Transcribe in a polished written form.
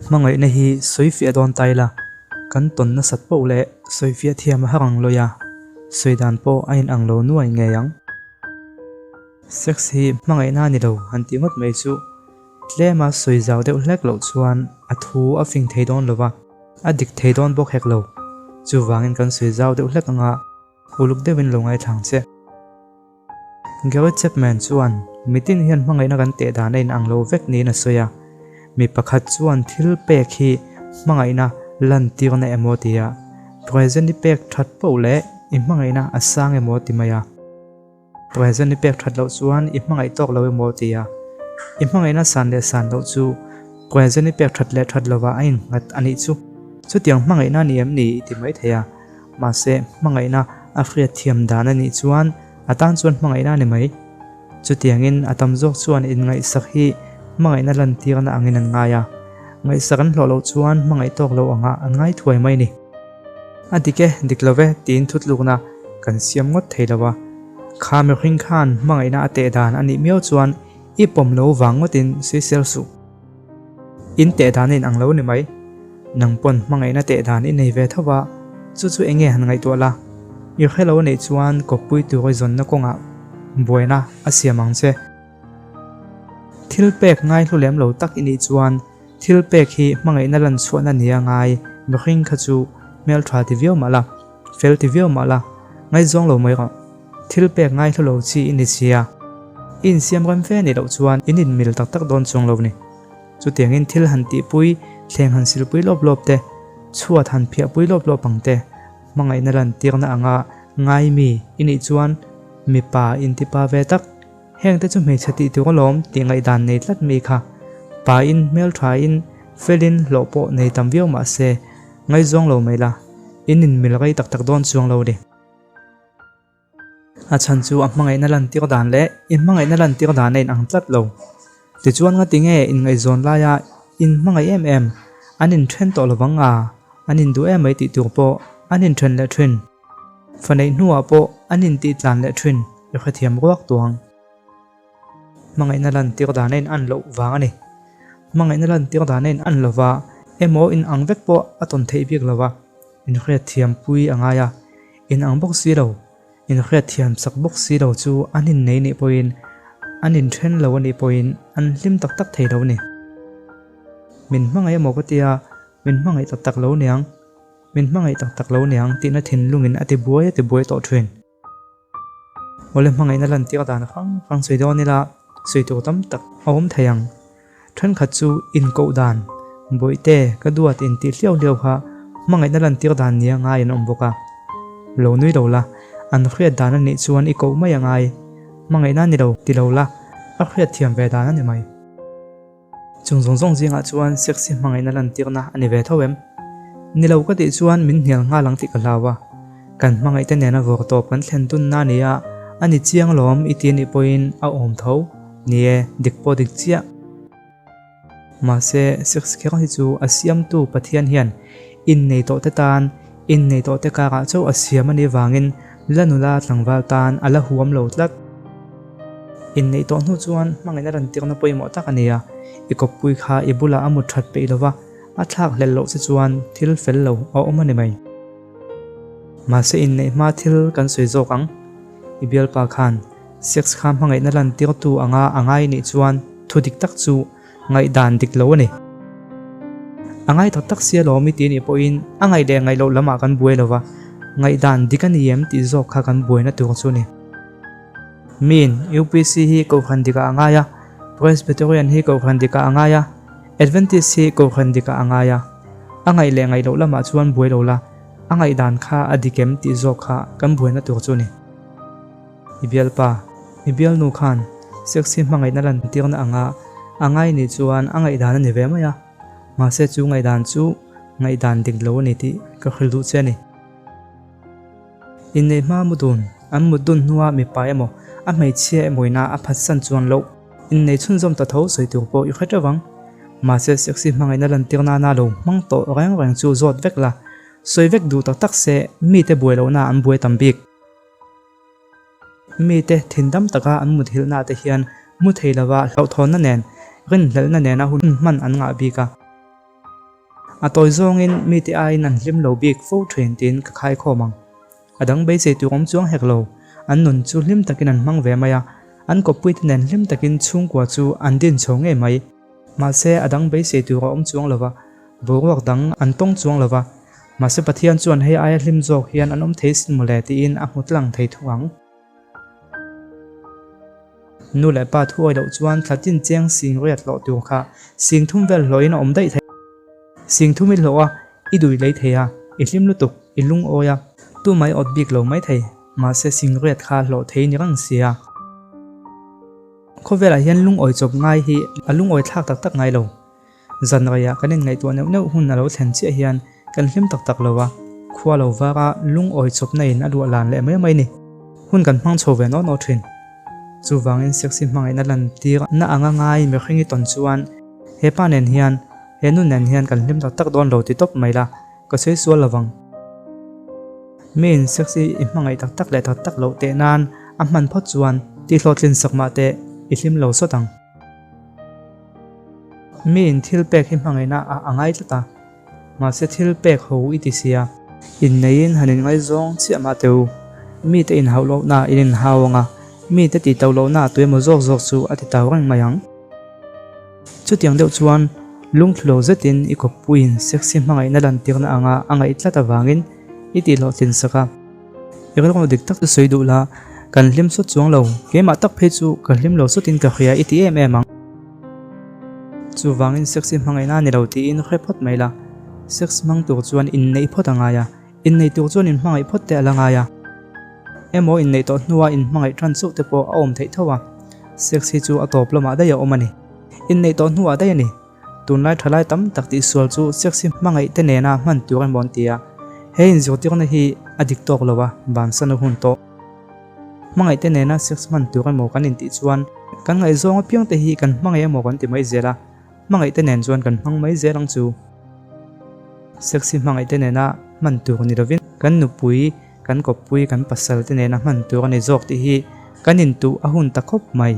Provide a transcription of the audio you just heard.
Hmangaihna hi sawifiah dawn ta ila, kan tawn nasat poh leh sawifiah thiam a har ang lawih a, sawi dan pawh a inang lo nuai ngei ang. Sex hi hmangaihna a ni lo han tih ngawt mai chu tlema sawi zau deuh hlek loh chuan a thu a fing thei dawn lo va, a dik thei dawn bawk hek lo. Chuvangin kan sawi zau deuh hlek anga uluk deuhin lo ngaithlang che. Gary Chapman chuan mitin hian hmangaihna kan teh dan a inang lo vek niin a sawi a, mi pakhat chuan thil pek hi hmangaihna lantirna emaw ti a, present i pek that poh leh i hmangaihna a sang emaw ti mai a, present i pek that loh chuan i hmangaih tawk lo emaw ti a, i hmangaihna san leh san loh chu present i pek that leh that lovah a innghat a nih chu. Chutiang hmangaihna a ni em ni i ti mai thei a. Mahse, hmangaihna a hriat thiam dan a nih chuan a tan chuan hmangaihna a ni mai. Chutiangin a tam zawk chuan inngaihsak hi hmangaihna lantirna angin an ngai a, ngaihsak an hlawh loh chuan hmangaih tawk lo angah an ngai thuai mai ni. A dik e, dik lo ve tiin thutlukna kan siam ngawt thei lo a. Kha mihring khan hmangaihna a teh dan a nih miau chuan i pawm lo vang ngawtin sawisel suh. In teh dan a inang lo ni mai. Nang pawn hmangaihna teh dan i nei ve tho va, chu chu enge han ngaihtuah la? I hre lo a neih chuan kawppui tur i zawnna kawngah buaina a siam ang che. Thil pek ngaihlu lem lo tak i nih chuan thil pek hi hmangaihna lan chhuahna nia ngai mihring kha chu hmeltha ti viau mah la, fel ti viau mah la, ngaihzawng lo mai rawh. Thil pek ngaihlu lo chi i ni sia, i insiam rem fe nih loh chuan in inmil tak tak dawn chuang lo ni. Chutiangin thil han tihpui, thleng han silpui lawp lawp te, chhuat han phiahpui lawp lawp ang te, hmangaihna lantirna anga ngai mi i nih chuan mipa intipa ve tak, hengte chu hmeichhe tih tur alawm tih ngaihdan nei tlat mi kha pain hmelthain felin hlawh pawh nei tam viau mah se ngaihzawng lo mai la, in inmil rei tak tak dawn chuang lo ni. A chhan chu a hmangaihna lantir dan leh i hmangaihna lantir dan a inang tlat lo. Tichuan ngati nge inngaihzawn laia in hmangaih em em, an inthen tawh lovang a, an induh em mai tih tur pawh an inthen leh thin. Fa neih hnuah pawh an intih tlan leh thin i hrethiam ruak tuang. Hmangaihna lantir dan a in an loh vang a ni. Hmangaihna lantir dan a in an lova emaw inang vek pawh a tawn theih bik lova. Inhriatthiam pui a ngai a, in ang bawk si lo, inhriatthiam sak bawk si lo chu an innei nih pawhin, an inthen lo a nih pawhin an hlim tak tak thei lo a ni. Min hmangaih emaw ka tia, min hmangaih tak tak lo niang, min hmangaih tak tak lo niang tihna thinlungin a ti buai a ti buai tawh thin. Awle hmangaihna lantir dan hrang hrang sawi dawn ila sawi tur tam tak a awm thei ang. Thenkhat chu inkoh dan, bawihte ka duat intih hliau hliau kha hmangaihna lantir dan nia ngai an awm bawk a. Lo nui lo la, an hriat dan a nih chuan i koh mai a ngai. Hmangaihna a ni lo ti lo la, a hriat thiam ve dan a ni mai. Chung zawng zawng zingah chuan sexy hmangaihna lantirna a ni ve tho em? Ni lo ka tih chuan min hnial nghal ang tih ka hlau a, kan hmangaihte nena vawr tawp kan thlen tunna a ni a, a ni chiang lawm i ti anih pawhin a awm tho, ni e, dik pawh dik chiah. Mahse, sex kher hi chu a siamtu Pathian hian innei tawhte tan, innei tawhte karah chauh a siam a nih vangin la nula tlangval tan a la huam lo tlat. Inneih tawh hnu chuan hmangaihna rantirna pawimawh tak a ni a, i kawppui kha i bulah a mut that peih lova, a thlak hlelh loh che chuan thil fel lo a awm a ni mai. Mahse inneih hma thil kan sawi zawk ang, i bialpa khan sex kha hmangaihna lantirtu anga a ngai nih chuan thu dik tak chu ngaihdan dik lo a ni. A ngai tak tak sia lawm i ti nih pawhin a ngaih leh ngaih loh lamah kan buai lova, ngaihdan dik a ni em tih zawk kha kan buaina tur chu a ni. Miin UPC hi Kohhran dikah a ngai a, Presbyterian hi Kohhran dikah a ngai a, Adventist hi Kohhran dikah a ngai a. A ngaih leh ngaih loh lamah chuan buai lo la, a ngaihdan kha a dik em tih zawk kha kan buaina tur chu a ni. I bialpa, i bialnu khan sexy hmangaihna lantirna anga a ngai nih chuan a ngaihdan a ni ve mai a, mahse chu ngaihdan chu ngaihdan dik lo a ni tih ka hrilh duh che a ni. Inneih hma mu dun, an mut dun hnua mipa emaw a hmeichhia emawina a phatsan chuan loh. Innei chhunzawm ta tho sawi tur pawh i hre teuh ang. Mahse sexy hmangaihna lantir nana lo hmang tawh reng reng chu zawt vek la, sawi vek duh tak tak se mite buai lohna an buai tam bik. Mite thindam taka an muthilhna te hian mu thei lova hlauhthawnna nen, rinhlelhna nena hun hman an ngah bik a. A tawi zawngin mite aiin an hlim lo bik fo thin tiin ka khaikhawm ang. A dang beisei tur awm chuang hek lo. An nun chu hlim takin an hmang ve mai a, an kawppuite nen hlim takin chhungkua chu an din chho ngei mai. Mahse, a dang beisei tur a awm chuang lo va, boruak dang an tawng chuang lo va. Mahse, Pathian chuan hei aia hlim zawk hian an awm thei sin mawle tiin a hmu tlang thei thung ang. Nu leh pa thuawi loh chuan thla tin cheng sing riat hlawh tur kha sing thum vel hlawhin a awm daih thei. Sing thum i hlawh a, i dui lei thei a, i hlim lutuk, i lungawi a, tumah i awt bik lo mai thei, mahse sing riat kha hlawh thei ni reng sia. Khawvelah hian lungawi chawp ngai hi a lungawi thlak tak tak ngai lo. Zan reiah kan inngaihtuah neuh neuh hun a lo thlen chiah hian kan hlim tak tak lo a, khua lo vara lungawi chawpna in a luah lan leh mai mai ni. Hun kan hmang chho ve naw naw thin. Chuvangin sexy hmangaihna lantir na anga ngai mihring i tawn chuan he pa nen hian he nu nen hian kan hlim tak tak dawn lo ti tawp mai la, ka sawi sual lo vang. Miin sexy i hmangaih tak tak leh tak tak loh teh nan a hman phawt chuan tihhlawhtlin sak mah teh i hlim lo sawt ang. Miin thil pek hi hmangaihna ah a ngai tlat a, mahse thil pek ho i ti sia. Inneiin han inngaizawng chiah mah teh u, mite inhauh lohna in inhau ang a, mite tih tauh lohna tuemaw zawk zawk chu a ti tau reng mai ang. Chutiang deuh chuan lungthlu lo zetin i kawppuiin sexy hmangaihna lantirna anga a ngaih tlat avangin i tihhlawhtlin sak a. I rilru dik tak chu sawi duh la, kan hlim sawt chuang lo, keimah tak phei chu ka hlim lo sawtin ka hria i ti em em ang. Chuvangin sex hi hmangaihna a ni lo tiin hre phawt mai la, sex hmang tur chuan inneih phawt a ngai a, inneih tur chuan inhmangaih phawt te a la ngai a. Emaw inneih tawh hnua inhmangaih tan chauh te pawh a awm theih tho a, sex hi chu a tawp lamah daih a awm a ni. Inneih tawh hnuah daih a ni. Tunlai thalai tam tak tihsual chu sex hi hmangaih te nena hman tur emaw an ti a, he inzirtirna hi a dik tawk lo a, bansan a hun tawh. Hmangaih te nena sex hman tur emaw kan intih chuan kan ngaihzawng apiang te hi kan hmangaih emaw kan ti mai zel a, hmangaih te nen chuan kan hmang mai zel ang chu. Sex hi hmangaih te nena hman tur ni lovin kan nupui, kan kawppui, kan pasal te nena hman tur a ni zawk tih hi kan intuh a hun ta khawp mai.